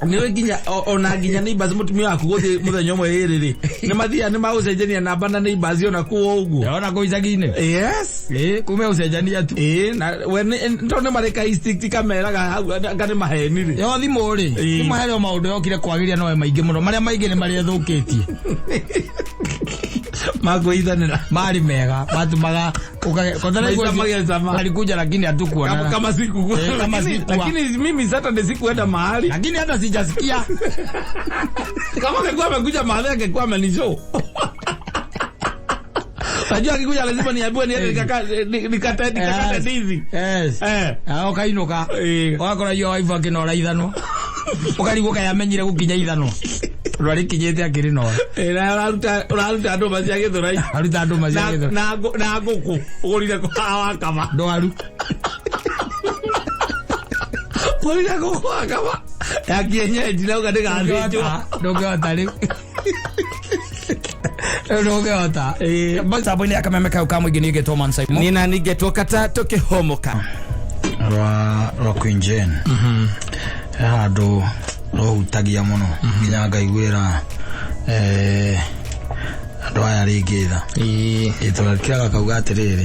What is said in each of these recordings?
Nĩwe nginya ona nginya neighbors, mũtumia waku gũthiĩ mũthenya ũmwe ĩrĩ rĩ, nĩ mathiaga nĩ magũcenjania namba na neighbors ona kũu ũguo. Ona kũu icagi-inĩ. Yes. Ĩĩ, kume ũcenjania tu. Ĩĩ, na we nĩ tondũ nĩ marĩ ka instinct kameraga hau anga nĩ maheni rĩ. Yo thimũ rĩ, thimũ harĩ o maũndũ yokire kwagĩria nowe maingĩ mũno, marĩa maingĩ nĩ marĩa ĩthũkĩtie. Makwĩithanĩra. Marĩ mega, matũmaga kwanza Maisha magecama. Alikuja lakini hatukuonana. Kama siku Eh, kama lakini, sikuwa. lakini mimi Saturday sikuenda mahali. Lakini hata sijasikia. Kama angekuwa amekuja mahali angekuwa amenishow. Najua akikuja lazima niambiwe niende nikakate ndizi. Yes. Eh. Ah, ũkainũka. Eh. Ũgakora iyo waifu akĩnora ithanwa. Ũkarigwo kaĩ amenyire gũkinya ithanwa. Tondũ arĩkinyĩte akĩrĩnora. Eh, na ũraruta ndũma cia Gĩthũrai. Aruta ndũma cia Na Gĩthũrai. na ngũkũ ũgũrire kwa Wakama. Ndwaru. Ũgũrire ngũkũ Wakama. Ya kienyeji na uga ndĩgathĩnjwo. Ndũngĩhota rĩu. Rĩu ndũngĩhota. Mtambo-inĩ ya kameme kau ka mũingĩ niĩ ngetwo Man Simon. Nina ningetwo kata tũkĩhomoka. Rwa Queen Jane. He handũ rũhutagia mũno nginya ngaiguĩra andũ aya rĩngĩ tha. Tũgakĩraga kauga atĩrĩrĩ,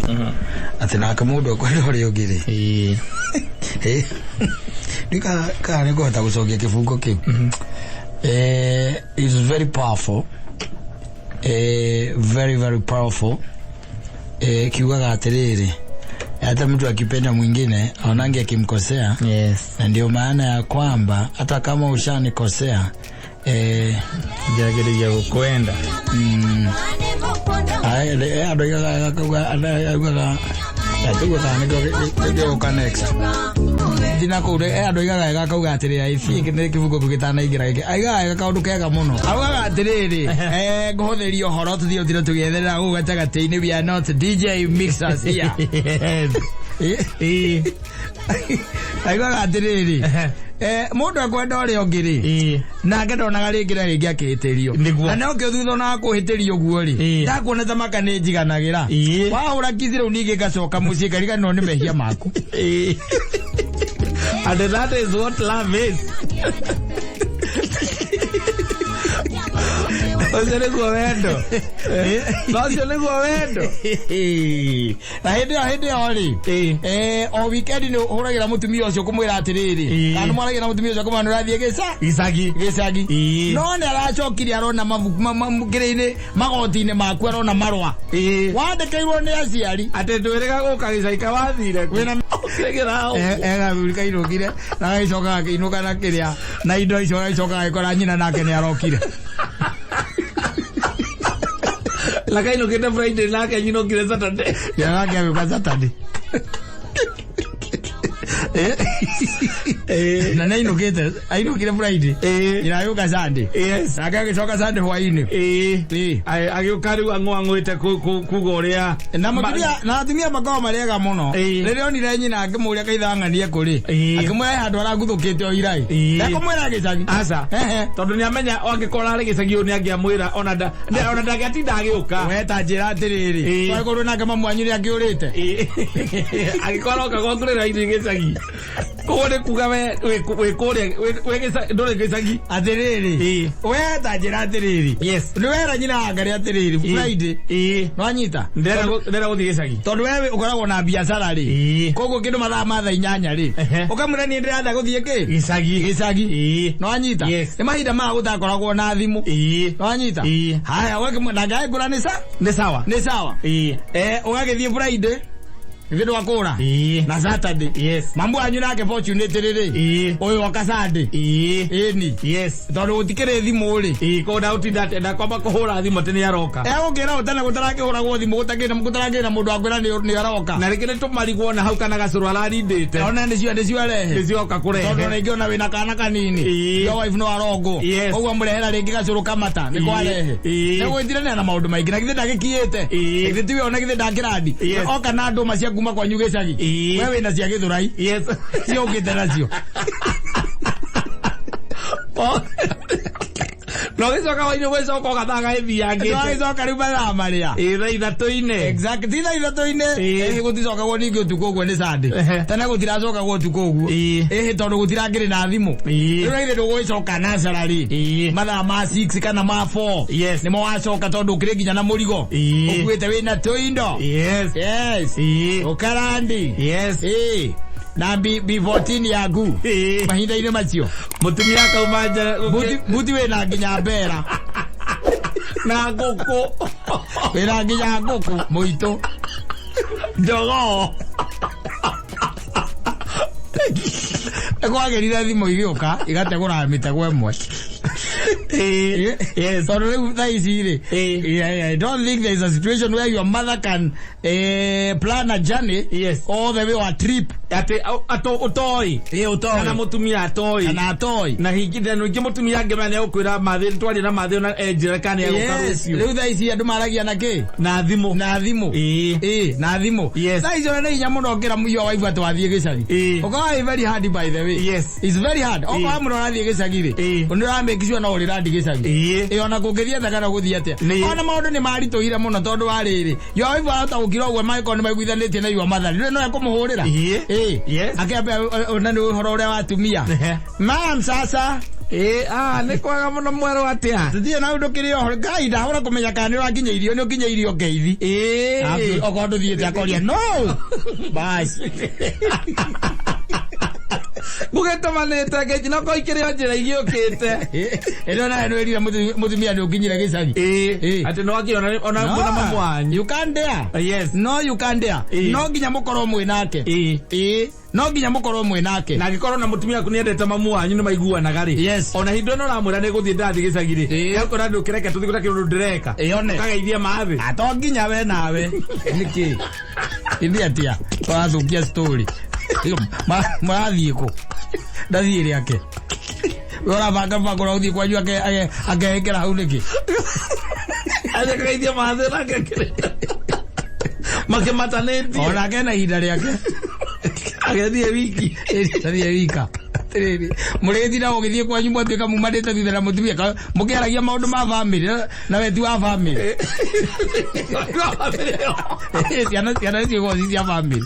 atĩ nake mũndũ ekwenda ũrĩa ũngĩ rĩ, ndiũĩ kana nĩ ngũhota gũcokia kĩbungo kĩu. It's very powerful, very very powerful. Kiugaga atĩrĩrĩ, hata mtu akipenda mwingine aonange akimkosea. Na ndio maana ya kwamba hata kama ushanikosea, Njagĩrĩria gũkwenda. Andũ aigaga ndatigua kana nĩkĩo gĩgũka next thina kũu. Andũ aigaga wega akauga atĩrĩrĩ, I think nĩ kĩbungo kĩu gĩtanaingĩra gĩkĩ, aigaga wega kaũndũ kega mũno, augaga atĩrĩrĩ, ngũhũthĩria ũhoro tũthiĩ ũtire tũgĩetherera gũkũ gatagatĩ-inĩ. We are not DJ mixers here. Aigaga atĩrĩrĩ, mũndũ ekwenda ũrĩa ũngĩ rĩ, nake ndonaga rĩngĩ na rĩngĩ akĩhĩtĩrio. Nĩguo. Na nokĩo thutha ona kũhĩtĩrio ũguo rĩ, ndakuona ta maka nĩ njiganagĩra. Wahũra kithi rĩu ningĩ ngacoka mũciĩ ngariganĩrwo nĩ mehia maku. And that is what love is. Ũcio nĩguo wendo. Na ũcio nĩguo wendo. Na hĩndĩ ĩyo rĩ, o weekend nĩ ũhũragĩra mũtumia ũcio kũmwĩra atĩrĩrĩ, kana nĩ mwaragĩra mũtumia ũcio kũmwĩra nĩ ũrathiĩ gĩca Gĩcagi. Gĩcagi. No nĩ aracokire arona mabuku kĩrĩ-inĩ magoti-inĩ maku, arona marũa wandĩkĩirwo nĩ aciari. Atĩ ndwĩrĩga gũka gĩcagi kawathire kũ? Wĩna Ũkĩgĩra ũguo. Egaburi kainũkire na gagĩcoka gakĩinũka na kĩrĩa na indo icio, gagĩcoka gagĩkora nyina nake nĩ arokire. Na kainũkĩte Friday nake nyinũkire Saturday. Nake agĩũka Saturday. Na nĩ ainũkĩte, ainũkire Friday, nyina agĩũka Sunday. Nake agĩcoka Sunday hwainĩ. Agĩũka rĩu ang'ũang'ũĩte kuga ũrĩa Na mũtumia na atumia makoragwo marĩ ega mũno. Rĩrĩa onire nyina akĩmũria kaithang'anie kũrĩ, akĩmwĩra he handũ araguthũkĩte o irai. Ndekũmwĩra gĩcagi. Aca. Ehe. Tondũ nĩ amenya angĩkorwo arĩ gĩcagi ũyũ nĩ angĩamwĩra ona ona ndangĩatinda agĩũka. We ta njĩra atĩrĩrĩ, twarĩkorwo nake mamu wanyu nĩ akĩũrĩte. Angĩkorwo aroka gwaku rĩ raithi gĩcagi, koguo nĩ kuga we wĩ kũrĩa ndũrĩ gĩcagi. Atĩrĩrĩ, we ta njĩra atĩrĩrĩ, nĩ wera nyina wangarĩ atĩrĩrĩ, Friday nwanyita. Ndĩrenda gũthiĩ gĩcagi. Tondũ we ũkoragwo na biacara rĩ, koguo kĩndũ mathaa ma thaa 8 rĩ, ũkamwĩra niĩ ndĩrenda gũthiĩ kĩ Gĩcagi. Gĩcagi. Nwanyita? Yes. Nĩ mahinda maya gũtakoragwo na thimũ. Nwanyita? Haya, ũgakĩmwĩra nake agĩkũra nĩ sa Nĩ sawa. Nĩ sawa. Ũgagĩthiĩ Friday githĩ ndwakũra na Saturday. Mamu wanyu nake fortunately rĩ, ũyũ oka Sunday. Ĩni. Tondũ gũtikĩrĩ thimũ rĩ. Koguo ndagũtinda atĩ ndakwamba kũhũra thimũ atĩ nĩ aroka. Egũkĩra ũtene gũtarakĩhũragwo thimũ, gũtakĩrĩ na mũndũ akwĩra nĩ aroka. Na rĩngĩ nĩ tũmarigwo na hau kana gacũrũ ararindĩte. Ona nĩcio arehe. Nĩcio oka Tondũ kũrehe. rĩngĩ ona wĩna kana kanini, your wife no arongwo. Koguo amũrehera rĩngĩ gacũrũ kamata nĩ kwarehe. Nĩ gwĩtirania na maũndũ maingĩ, na githĩ ndagĩkiĩte? Githĩ tiwe ona githĩ ndakĩrandi? Oka na ndũma cia kuma kwanyu gĩcagi. We wĩna cia Gĩthũrai ciũkĩte nacio. Na ũgĩcoka hwainĩ ũgĩcoka ũgathaga ĩthiangĩte. Twagĩcoka rĩu mathaa marĩa. Ĩĩ thaa ithatũ-inĩ. Exactly. Ti thaa ithatũ-inĩ. Ĩĩ. Ĩhĩ gũticokagwo ningĩ ũtukũ ũguo nĩ Sunday. Ehe. Tene gũtiracokagwo ũtukũ ũguo. Ĩĩ. Ĩhĩ tondũ gũtirakĩrĩ na thimũ. Ĩĩ. Rĩu ithe ndũgũgĩcoka naturally. Ĩĩ. Mathaa ma 6 kana ma 4. Yes. Nĩmo wacoka tondũ ũkĩrĩ nginya na mũrigo. Ĩĩ. Ũkuĩte wĩna tũindo. Yes. Yes. Ĩĩ. Ũkarandi. Yes. Ĩĩ. Na B14 yaku. Ĩĩ. Mahinda-inĩ macio. Mũtumia akauma nja Buti wĩna nginya mbera. na ngũkũ. Wĩna nginya ngũkũ mũitũ. Njogoo. Kwagĩrire thimũ igĩũka igategũra mĩtego ĩmwe. Ĩĩ. Yes. Tondũ rĩu thaa ici rĩ, Ĩĩ. yeah, I don't think there is a situation where your mother can plan a journey Yes. all the way or a trip. Atĩ ũtoĩ. Ĩĩ ũtoĩ. Kana mũtumia atoĩ. Kana atoĩ. Na hingi na ningĩ mũtumia angĩmenya nĩegũkwĩra mathĩ twarie na mathĩ ona enjĩra kana nĩegũka Yes. rũciũ. Rĩu thaa ici andũ maragia na kĩ? Na thimũ. Na thimũ. Ĩĩ. Ĩĩ, na thimũ. Yes. Thaa ici ona nĩ hinya mũno ũngĩra your wife atĩ wathiĩ gĩcagi. Ĩĩ. Ũkoragwo ĩ very hard by the way. Yes. It's very hard. Okorwo Ĩĩ. mũno ũrathiĩ gĩcagi rĩ. Ĩĩ. Nĩ ũramake sure no ũrĩrandi gĩcagi. Ĩĩ. Ĩĩ ona kũngĩthiĩ atĩa kana gũthiĩ atĩa. Nĩ. Ona maũndũ nĩ maritũhire mũno tondũ wa rĩrĩ. Your wife ahota gũkira ũguo mangĩkorwo nĩ maiguithanĩtie na your mother. Rĩu no ekũmũhũrĩra. Ĩĩ. Ĩĩ. Yes. Akĩambia ona nĩ ũhoro ũrĩa wa atumia. Ehe. Ma'am sasa. Ĩĩ, ah, nĩ kwega mũno mwerũ atĩa? Tũtirĩ na ũndũ kĩrĩ oho. Ngai ndahũra kũmenya kana nĩ ũrakinya irio nĩ ũkinya irio ngeithi. Ĩĩ. Okorwo ndũthiĩte akoria no. Bas. Gũgĩtũmanĩte ngeithi no korwo ikĩrĩ o njĩra igĩũkĩte. Ĩno nayo nĩ wĩrire mũtumia nĩ ũkinyire gĩcagi. Ĩĩ. Ĩĩ. Atĩ no wakinya ona ona mamu wanyu. You can't dare. Yes. No you can't dare. Ĩĩ. No nginya mũkorwo mwĩ nake. Ĩĩ. Ĩĩ. No nginya mũkorwo mwĩ nake. Na angĩkorwo na mũtumia waku nĩendete mamu wanyu nĩ maiguanaga rĩ. Yes. Ona hingo ĩno ũramwĩra nĩ gũthiĩ ndathiĩ gĩcagi rĩ. Ĩĩ. Nĩakũra ndũkĩreke tũthiĩ gũtakĩrĩ ũndũ ndĩreka. Ĩyone. Ũkageithia mathĩ. Ato nginya we nawe. Nĩkĩ? Ithiĩ atĩa? Ũrathũkia story. Mũrathiĩ kũ? Ndathiĩ rĩake. We ũrabanga mũbango wa gũthiĩ kwanyu akehĩkĩra hau nĩkĩ? Akageithia mathĩ nake akĩrĩ. Makĩmatanĩtie. Onake ena ihinda rĩake. Agethiĩ wiki. Ndathiĩ wika. Atĩrĩrĩ, mũrĩthi na ũgĩthiĩ kwanyu mwatuĩka mumanĩte thutha na mũtumia mũkĩaragia maũndũ ma family na we ti wa family. Ciana ciĩgwo ci cia family.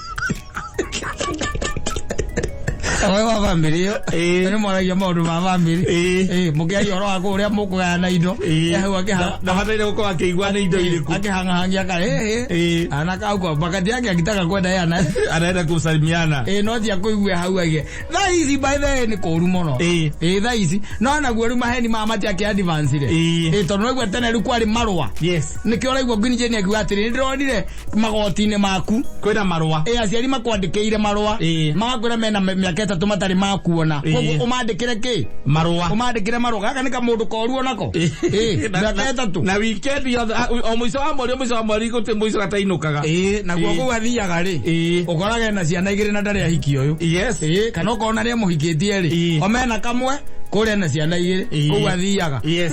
We wa family ĩyo. Ĩĩ. Nĩ mwaragia maũndũ ma family. Ĩĩ. Ĩĩ, mũkĩaria ũhoro wa kũrĩa mũkũgayana indo. Ĩĩ. Hau akĩha Ndabataire gũkorwo akĩigua nĩ indo irĩkũ. akĩhang'ahangia ka ĩhĩ. Ĩĩ. Anaka hau kwa wakati yake akitaka kwenda yeye ana Anaenda kusalimiana. ĩĩ no ti akũigue hau aige thaa ici by the way nĩ kũũru mũno. Ĩĩ. Ĩĩ thaa ici no naguo rĩu maheni maya matiakĩ advance re. Ĩĩ. Ĩĩ tondũ naigua tene rĩu kwarĩ marũa. Yes. Nĩkĩo ũraigua Queen Jane akiuga atĩrĩ nĩ ndĩronire magoti-inĩ maku. Kwĩna marũa. Ĩĩ aciari makwandĩkĩire marũa. Ĩĩ. Magakwĩra mena mĩaka ĩtatũ matarĩ makuona. Ĩĩ. Koguo ũmandĩkĩre kĩ? Marũa. Ũmandĩkĩre marũa. Gaka nĩ kamũndũ koru onako. Ĩĩ mĩaka ĩtatũ. Na weekend yothe o mũico wa mweri o mũico wa mweri gũtirĩ mũico gatainũkaga. Ĩĩ naguo Ĩĩ. kũu athiaga rĩ. Ĩĩ. Ũkoraga ena ciana igĩrĩ na ndarĩ ahiki ũyũ. Yes. Ĩĩ kana ũkona nĩ amũhikĩtie rĩ. Ĩĩ. O mena kamwe kũrĩa na ciana igĩrĩ Ĩĩ. kũu athiaga. Yes.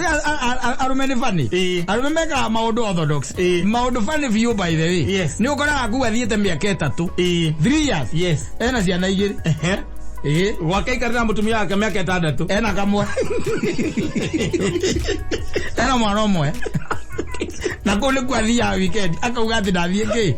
Arũme nĩ funny. Ĩĩ. Arũme mekaga maũndũ orthodox. Ĩĩ. Maũndũ funny biũ by the way. Yes. Nĩ ũkoraga kũu athiĩte mĩaka ĩtatũ. Ĩĩ. 3 years. Yes. Ena ciana igĩrĩ. Ehe. Ĩĩ. Gwake aikarĩte na mũtumia wake mĩaka ĩtandatũ. Ena kamwe. Ena mwana ũmwe. Na kũu nĩkuo athiaga weekend akauga atĩ ndathiĩ kĩ?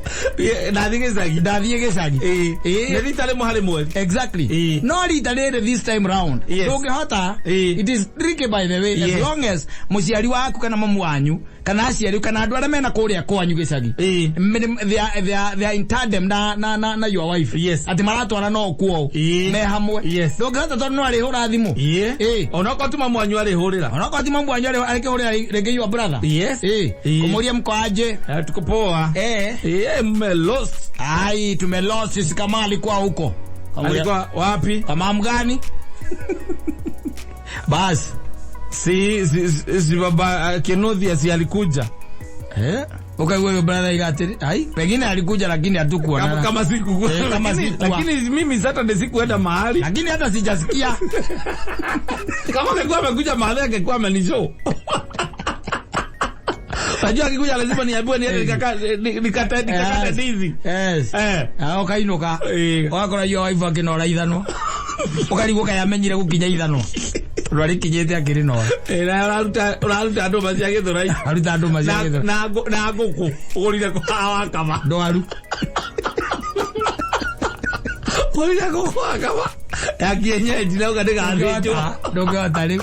Ndathiĩ gĩcagi. Ndathiĩ gĩcagi. Ĩĩ. Ĩĩ. Nĩ rita rĩmwe harĩ mweri. Exactly. Ĩĩ. No rita rĩrĩ this time round. Yes. Ndũngĩhota. Ĩĩ. It is tricky by the way. Yes. As long as mũciari waku kana mamu wanyu kana aciari kana andũ arĩa mena kũrĩa kwanyu gĩcagi. Ĩĩ. They are in tandem na your wife. Yes. Atĩ maratwara no kuo. Ĩĩ. Me hamwe. Yes. Ndũngĩhota tondũ no arĩhũra thimũ. Ĩĩ. Ĩĩ. Onokorwo ti mamu wanyu arĩhũrĩra. Onokorwo ti mamu wanyu arĩkĩhũrĩra rĩngĩ your brother. Yes. Ĩĩ. Ĩĩ. Kũmũria mko aje. Tuko poa. Eh. Ĩĩ, mmelost. Ai, tumelost sisi kama alikuwa huko. Alikuwa wapi? Kwa mamu gani? Basi. Si baba Kenothia si alikuja. Eh? Ukaigua huyo brother igatiri. Ai, pengine alikuja lakini hatukuonana. Kama siku. Kama Lakini sikuwa. lakini mimi Saturday sikuenda mahali. Lakini hata sijasikia. Kama angekuwa amekuja mahali angekuwa amenishow. Najua akikuja lazima niambiwe niende nikakate ndizi. Yes. Eh. Ah, ũkainũka. Ĩĩ. Ũgakora your wife akĩnora ithanwa. Ũkarigwo kaĩ amenyire gũkinya ithanwa. Tondũ arĩkinyĩte akĩrĩnora. Ĩ, na ũraruta ndũma cia Gĩthũrai. Aruta ndũma cia Gĩthũrai. Na ngũkũ ũgũrire kwa Wakama. Ndwaru. Ũgũrire ngũkũ Wakama ya kienyeji na uga ndĩgathĩnjwo. Ndũngĩhota rĩu.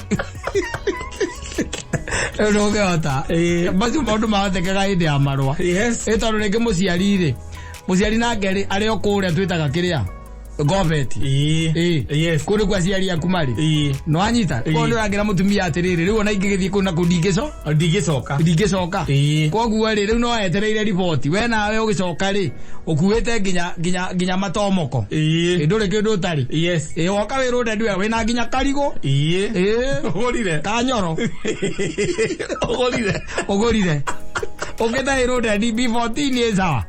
Rĩu ndũngĩhota. Ĩ. Macio maũndũ mahotekekaga hĩndĩ ya marũa. Yes. Ĩ tondũ rĩngĩ mũciari rĩ, mũciari nake rĩ, arĩ o kũrĩa twĩtaga kĩrĩa goveti. Ĩ. Ĩ. Yes. Kũu nĩkuo aciari aku marĩ. Ĩ. Nĩwanyita? Ĩ. Koguo nĩũrakĩra mũtumia atĩrĩrĩ, rĩu ona ingĩgĩthiĩ kũu na kũu Ndingĩcoka. ndingĩcoka. Ĩ. Koguo rĩ, rĩu no etereire riboti. We nawe ũgĩcoka rĩ, ũkuĩte nginya nginya nginya matomoko. Ĩ. Ĩ, ndũrĩ kĩndũ ũtarĩ. Yes. Ĩ, woka wĩrwo ndendiwe wĩna nginya karigũ. Ĩ. Ĩ. Ũgũrire. Kanyoro. Ũgũrire. Ũgũrire. Ũngĩta ĩrwo ndendi B14 ĩ sawa.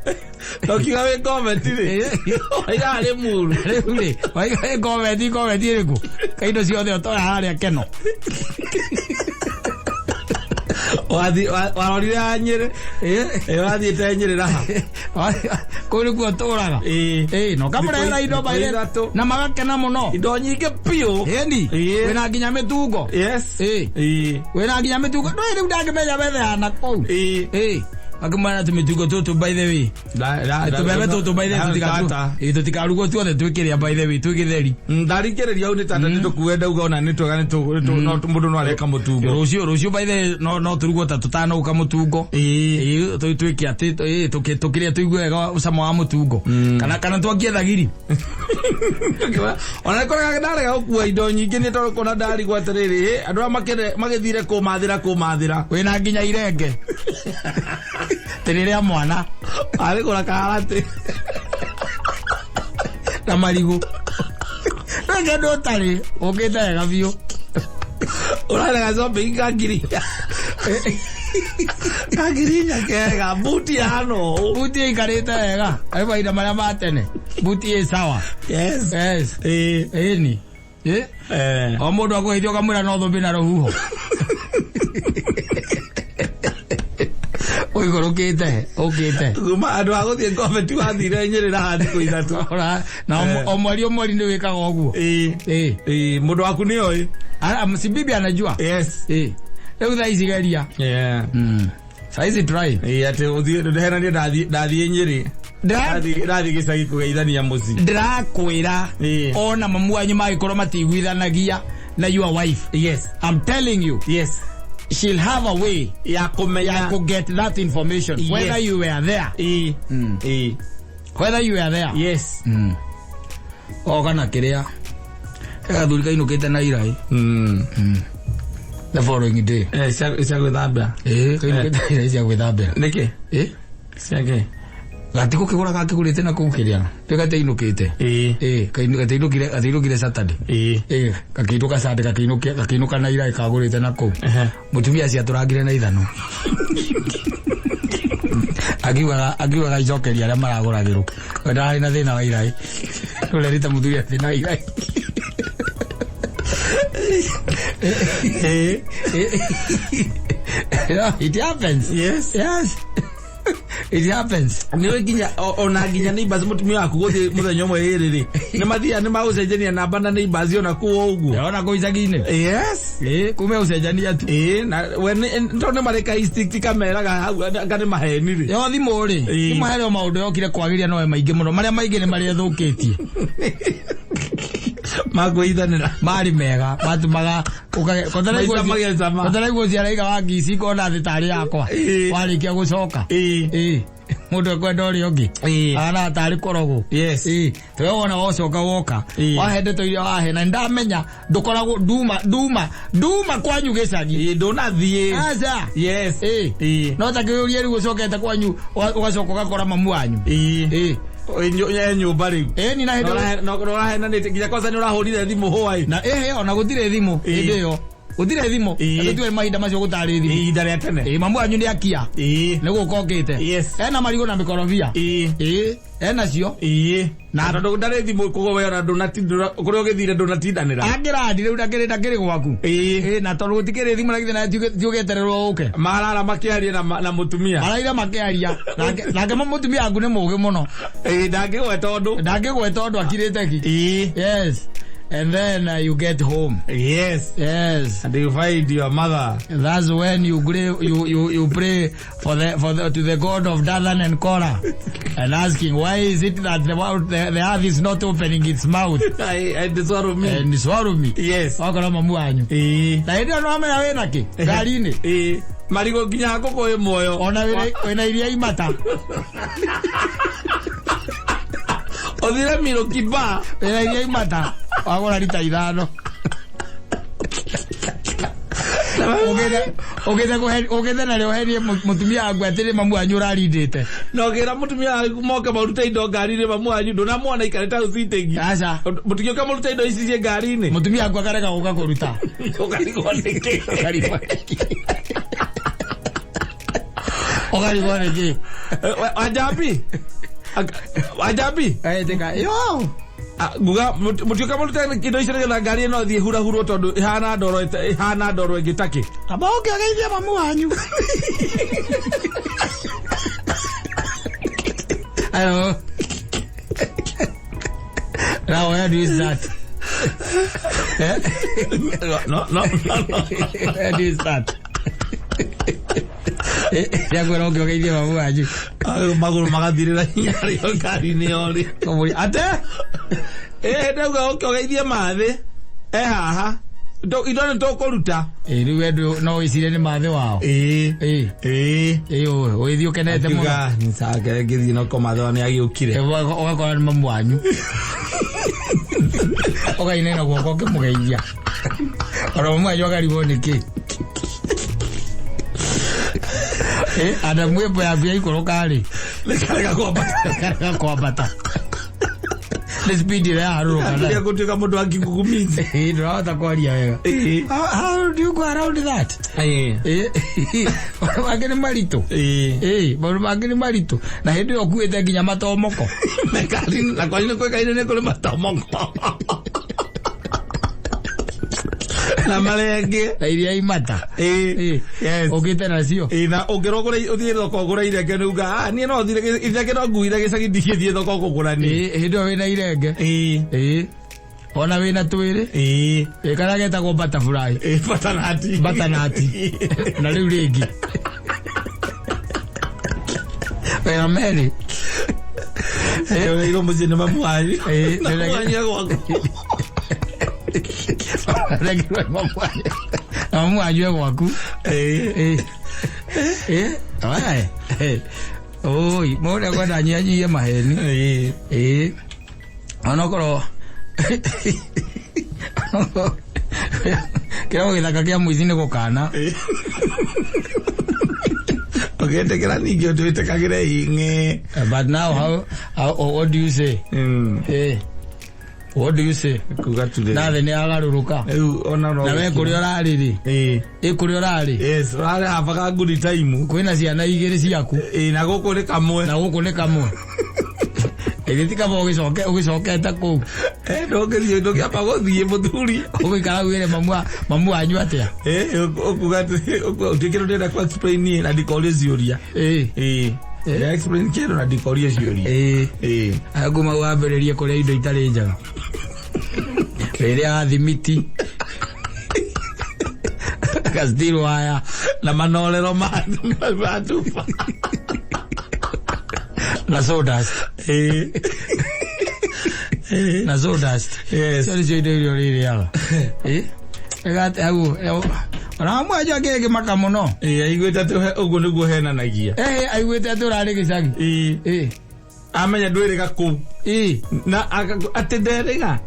Ũkiuga wĩ goveti rĩ. Waiga arĩ muru. Rĩu rĩ, waiga ĩ goveti, goveti ĩrĩkũ? Kaindo ciothe ũtoya harĩa keno. Warorire ya Nyĩrĩ. Ĩ. Ĩ, ũrathiĩte Nyĩrĩ raha. Kũu nĩkuo ũtũraga. Ĩ. Ĩ, na ũkamũrehera indo Thikũ by the- ithatũ. na magakena mũno. Indo nyingĩ biũ. Ĩni, Ĩ. wĩna nginya mĩtungo. Yes. Ĩ. Ĩ. Wĩna nginya mĩtungo. Ndũĩ rĩu ndangĩmenya wethe hana kũu. Ĩ. Ĩ, akĩmwĩra tũmĩtungo tũtũ by the way. Tũbebe tũtũ by the way ĩ, tũtikarugwo tuothe twĩkĩrĩa by the way twĩ gĩtheri. Ndarikĩrĩria hau nĩ tata nĩ tũkue ndauga ona nĩ twega nĩ mũndũ no areka mũtungo. Rũciũ rũciũ by the way no tũrugwo ta tũtanauka mũtungo. Ĩ. Ĩ, twĩke atĩ ĩ, tũkĩrĩa tũigue wega ũcamo wa mũtungo. Kana twakie thagiri. Ona nĩkoraga ndarega gũkua indo nyingĩ nĩ tondũ kona ndarigwo atĩrĩrĩ, ĩ, andũ arĩa magĩthire kũmathĩra kũmathĩra. Wĩna nginya irenge. Tĩrĩ rĩa mwana. Arĩ gũra karati. Na marigũ. Ndũrĩ kĩndũ ũtarĩ, ũkĩte wega biũ. Ũrarega shopping ka ngiri. Ka 4,000 kega, buti hano. Buti ĩikarĩte wega. Arĩ mahinda marĩa ma tene. Buti ĩ sawa. Yes. Yes. Ĩ. Ĩni. Ĩ? Eh. O mũndũ akũgeithia ũkamwĩra no thũmbĩ na rũhuho. Ũikũrũkĩte, ũkĩte. Kuma andũ a gũthiĩ goveti wathire Nyĩrĩ raha thikũ ithatũ. Na o mweri o mweri nĩ wĩkaga ũguo. Ĩ. Ĩ. Ĩ, mũndũ waku nĩ oĩ. Si bibi anajua. Yes. Ĩ. Rĩu thaa ici geria. Yeah. Saa ici try. Ĩ, atĩ ũthiĩ ndehenanie ndathiĩ Nyĩrĩ. Ndathiĩ gĩcagi kũgeithania mũciĩ. Ndĩrakwĩra Ĩ. ona mamu wanyu magĩkorwo matiguithanagia na your wife. Yes. I'm telling you. Yes. She'll have a way Ya kũmenya. ya ku get that information. Yes. Whether you were there. Ĩ. Ĩ. Whether you were there. Yes. O kana kĩrĩa. Gathuri kainũkĩte na irai. The following day. Eh, cia gwĩthambĩra. Ĩ, kainũkĩte na irai cia gwĩthambĩra. Nĩkĩ? Ĩ? Ciake. Gatigũkĩgũra gakĩgũrĩte na kũu kĩrĩa. Rĩ gatainũkĩte. Ĩ. Ĩ, gatainũkire Saturday. Ĩ. Ĩ, gakĩinũka Sunday gakĩinũka na irai kagũrĩte na kũu. Ehe. Mũtumia ciatũrangire na ithanũ. Akiugaga icokeria arĩa maragũragĩrwo. We ndararĩ na thĩna wa irai. Ũrerĩte mũthuri thĩna wa irai. Ĩ. Yeah, it happens. Yes. Yes. It happens. Nĩũĩ nginya ona nginya neighbors mũtumia waku gũthiĩ mũthenya ũmwe ĩrĩ rĩ nĩ mathiaga nĩ magũcenjania namba na neighbors ona kũu o ũguo. Ona kũu icagi-inĩ. Yes. Ĩ, kume ũcenjania tu. Ĩ, na we nĩ tondũ nĩ marĩ ka instinct kameraga hau anga nĩ maheni rĩ. Yo thimũ rĩ, Ĩ. thimũ harĩ o maũndũ yokire kwagĩria no maingĩ mũno. Marĩa maingĩ nĩ marĩa ĩthũkĩtie. Makwĩithanĩra. Marĩ mega, matũmaga Maica magecama. kotaraiguo ciaraiga wa ngici ngona thĩ tarĩ yakwa. Ĩ. Warĩkia gũcoka. Ĩ. Ĩ. Mũndũ ekwenda ũrĩa ũngĩ. Ĩ. Ahana tarĩ kũrogwo. Yes. Ĩ. Twe wona wacoka woka. Ĩ. Wahe ndeto iria wahe na ndamenya ndũkoragwo nduma kwanyu gĩcagi. Ĩ, ndũnathiĩ. Aca. Yes. Ĩ. Ĩ. No ta kĩũrie rĩu ũcokete kwanyu ũgacoka ũgakora mamu wanyu. Ĩ. Ĩ. Ĩ, nyũmba rĩu. Ĩ ni na hĩndĩ Ũrahenanĩte nginya kwanza nĩ ũrahũrire thimũ hwaĩ. na ĩhĩ ona gũtirĩ thimũ Ĩ. hĩndĩ ĩyo. Gũtirĩ thimũ. Ĩ. Reke tuwe mahinda macio gũtarĩ thimũ. Ihinda rĩa tene. Ĩ, mamu wanyu nĩ akia. Ĩ. Nĩ gũka okĩte. Yes. Ena marigũ na mĩkorobia. Ĩ. Ĩ. Ena cio. Ĩ. Na- Na tondũ ndarĩ thimũ koguo we ona ndũnatindĩra kũrĩa ũgĩthire ndũnatindanĩra. Angĩrandi rĩu ndakĩrĩ gwaku. Ĩ. Ĩ, na tondũ gũtikĩrĩ thimũ na githĩ nawe ti ũgĩetererwo ũke. Marara makĩaria na mũtumia. Maraira makĩaria. Nake mũtumia waku nĩ mũũgĩ mũno. Ĩ, ndangĩgweta ũndũ. Ndangĩgweta ũndũ akirĩte ki. Ĩ. Yes. And then you get home. Yes. Yes. And you find your mother. That's when you pray, you pray for the to the God of Dathan and Korah and asking why is it that the earth is not opening its mouth And swallow me. And swallow me. Yes. Okorwo mamu wanyu. Na hĩndĩ ĩyo no amenya wĩna kĩ ngari-inĩ. Ĩĩ. Marigũ nginya ngũkũ ĩ muoyo. Ona wĩna iria imata. Ũthire Milky Bar. Wĩna iria imata wagũra rita 5. Ũgĩte narĩo ũherie mũtumia waku atĩrĩ mamu wanyu ũrarindĩte. Na ũkĩra mũtumia waku moke marute indo ngari-inĩ, mamu wanyu ndũnamuona ikarĩte hau sitting. Aca. Mũtingĩũka mũrute indo ici ciĩ ngari-inĩ. Mũtumia waku akarega gũka kũruta. Ũkarigwo nĩkĩ. Ũkarigwo nĩkĩ. Ũkarigwo nĩkĩ. Wanjambi. Wanjambi. Etĩka yo. Ah, nguga mũtiũka mũrute indo icio nĩgetha ngari ĩno thiĩ hurahurwo tondũ ĩhana ndoro ĩhana ndoro ĩngĩ takĩ. Amba ũkĩgeithia mamu wanyu. Hello. Now where do you start? Eh? No, no, no, no. Where do you start? Ndiakwĩra ũngĩgeithia mamu wanyu. Ah, magũrũ magathirĩra hinya rĩo ngari-inĩ yorĩ. Kũmũria ate? Ĩ ndauga ũke ũgeithie mathĩ e haha. Indo nĩ tũkũruta. Ĩ rĩu we no wĩcirie nĩ mathĩ wao. Ĩĩ. Ĩ. Ĩĩ. Ĩ ũgĩthiĩ ũkenete mũno. Akiuga nicangere ngĩthiĩ noko mathĩ wao nĩ agĩũkire. Ũgakora nĩ mamu wanyu. Ũkainaina guoko ũkĩmũgeithia. Ona mamu wanyu akarigwo nĩkĩ. Ĩ Adamu ĩmbo yaku yaikũrũka rĩ. Nĩkarega kwambata. Karega kwambata. Nĩ speed ĩrĩa yaharũrũka Ambĩrĩria nayo. gũtuĩka mũndũ wa kigugumizi. Ĩ ndũrahota kwaria wega. Ĩĩ. How do you go around that? Ĩĩ. Ĩ maũndũ mangĩ nĩ maritũ. Ĩĩ. Ĩ maũndũ mangĩ nĩ maritũ. Na hĩndĩ ĩyo ũkuĩte nginya matomoko. Ngari na kwanyu nĩ kũĩkaine nĩ kũrĩ matomoko. Na marenge. Na iria imata. Ĩĩ. Ĩ Yes. ũkĩte nacio. Ĩĩ na ũngĩrwo ũgũre ũthiĩ thoko ũgũre irenge nĩ uga ah niĩ no thire irenge no nguire gĩcagi ndigĩthiĩ thoko kũgũra niĩ. Ĩ hĩndĩ ĩyo wĩna irenge. Ĩĩ. Ĩ ona wĩna twĩrĩ. Ĩĩ. Ĩ karĩa getagwo butterfly. Ĩĩ butternut. Butternut. Na rĩu rĩngĩ. Wĩna merĩ. Ũreirwo mũciĩ nĩ mamu wanyu. Ĩĩ, Na mamu wanyu e gwaku. Rengirwo nĩ mamu wanyu. Na mamu wanyu e gwaku. Ĩĩ. Ĩ. Ĩ. Oi. Oi, mũndũ ekwenda anyihanyihie maheni. Ĩĩ. Ĩ. Onokorwo kĩroko gĩthaka kĩa mũici nĩ gũkana. Ũgĩtĩkĩra ningĩ ũtwĩtĩkagĩre ing'ĩ. But now how what do you say? Eh. What do you say? Kuga turĩ. Na thĩ nĩ yagarũrũka. Rĩu ona no. Na we kũrĩa ũrarĩ rĩ. Ĩĩ. Ĩ kũrĩa ũrarĩ. Yes, ũrarĩ habaga good time. Kwĩna ciana igĩrĩ ciaku. Ĩĩ na gũkũ nĩ kamwe. Na gũkũ nĩ kamwe. Ĩthĩ ti kaba ũgĩcoke ũgĩcokete kũu. Eh ndũngĩthiĩ ndũngĩamba gũthiĩ mũthuri. Ũgũikara wĩre mamu wanyu atĩa? Eh ũkuga atĩ ũtuĩke ndĩrenda ku explain niĩ na ndikorie ciũria. Ĩ. Ĩĩ. Ndĩra explain kĩndũ na ndikorie ciũria. Ĩ. Ĩĩ. Kuma wambĩrĩrie kũrĩa indo itarĩ njega. Rĩrĩa thimiti. Gasteel wire. Na manorero ma ma tuba. Na sawdust. Ĩĩ. Na sawdust. Yes. Icio nĩcio indo iria ũrĩrĩaga. Ĩ. Ĩgate hau. Ona mamu wanyu akĩgĩmaka mũno. Ĩĩ aiguĩte atĩ ũguo nĩguo henanagia. Ĩ aiguĩte atĩ ũrarĩ gĩcagi. Ĩĩ. Ĩ. Amenya ndwĩrĩga kũu. Ĩ. Na atĩ nderĩga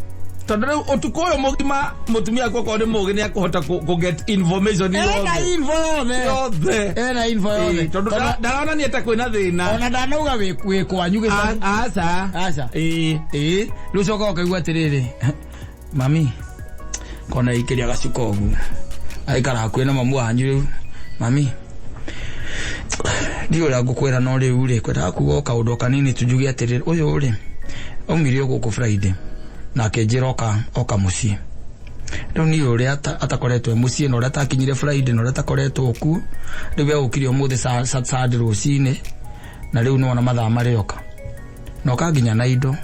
tondũ rĩu ũtukũ ũyũ mũgima mũtumia akwa okorwo nĩ mũgĩ nĩ akũhota kũ get information Ena yothe info yothe. yothe. Ena info yothe. Ĩĩ, tondũ ndaronania ta kwĩna thĩna. Ona ndanauga wĩ kwanyu gĩcagi. Aca. Aca. Ĩĩ. Ĩ. Rĩu coka ũkaigua atĩrĩrĩ. Mami. Kona ikĩria gacuka ũguo. Aikara hakuhĩ na mamu wanyu rĩu. Mami. Ndiũĩ ũrĩa ngũkwĩra no rĩu rĩ kwendaga kuga o kaũndũ o kanini tunjuge atĩrĩrĩ ũyũ rĩ aumire o gũkũ Friday na akĩnjĩra oka mũciĩ. Rĩu niĩ ũrĩa atakoretwo e mũciĩ na ũrĩa atakinyire Friday na ũrĩa atakoretwo kuo rĩu egũkire ũmũthĩ Sunday rũcinĩ na rĩu nĩwona mathaa marĩoka. Na ũka nginya na indo.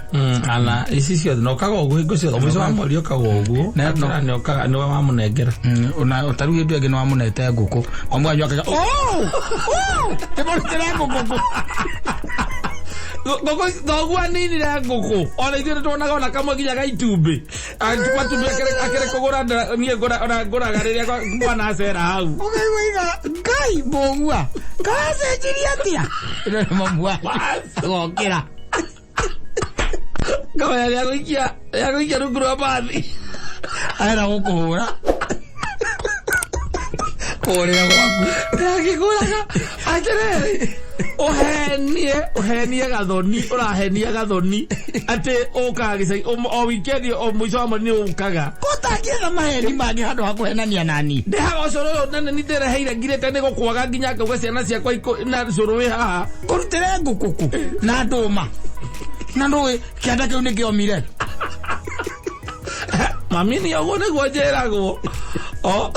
Ana ici ciothe na ũkaga ũguo hingo ciothe, mũico wa mweri ũkaga ũguo. Atĩra nĩ ũkaga nĩwe wamũnengera. Ona ũtarĩ hĩndĩ ĩngĩ nĩ wamũnete ngũkũ, mamu wanyu akauga, "Oh, oh, ndĩmũrutĩre ngũkũ kũ?" Ngũkũ thoguo aninire ngũkũ, ona ithuĩ nĩtuonaga ona kamwe nginya ga itumbĩ. Matumbĩ akĩrĩ kũgũra, niĩ ona ngũraga rĩrĩa mwana acera hau. Ũkaigua iga, "Ngai mũgua kacenjirie atĩa?" Ĩno nĩ mamu wanyu agokĩra. Ngamenya rĩa gũikia rungu rwa bathi. Arenda gũkũhũra kũrĩra gwaku. Ndakĩgũraga atĩrĩrĩ, ũhenie ũhenie gathoni, ũrahenia gathoni atĩ ũkaga gĩcagi o weekend, o mũico wa mweri nĩ ũkaga. Kũtangĩetha maheni mangĩ handũ ha kũhenania nani. Ndĩhaga ũcũrũ ũyũ na nĩ ndĩreheire ngirĩte nĩ gũkwaga nginya ngauga ciana ciakwa na cũrũ wĩ haha. Kũrutĩre ngũkũ kũ na ndũma na ndũĩ kĩanda kĩu nĩ kĩomire. Mami, nĩ ũguo nĩguo njĩragwo o.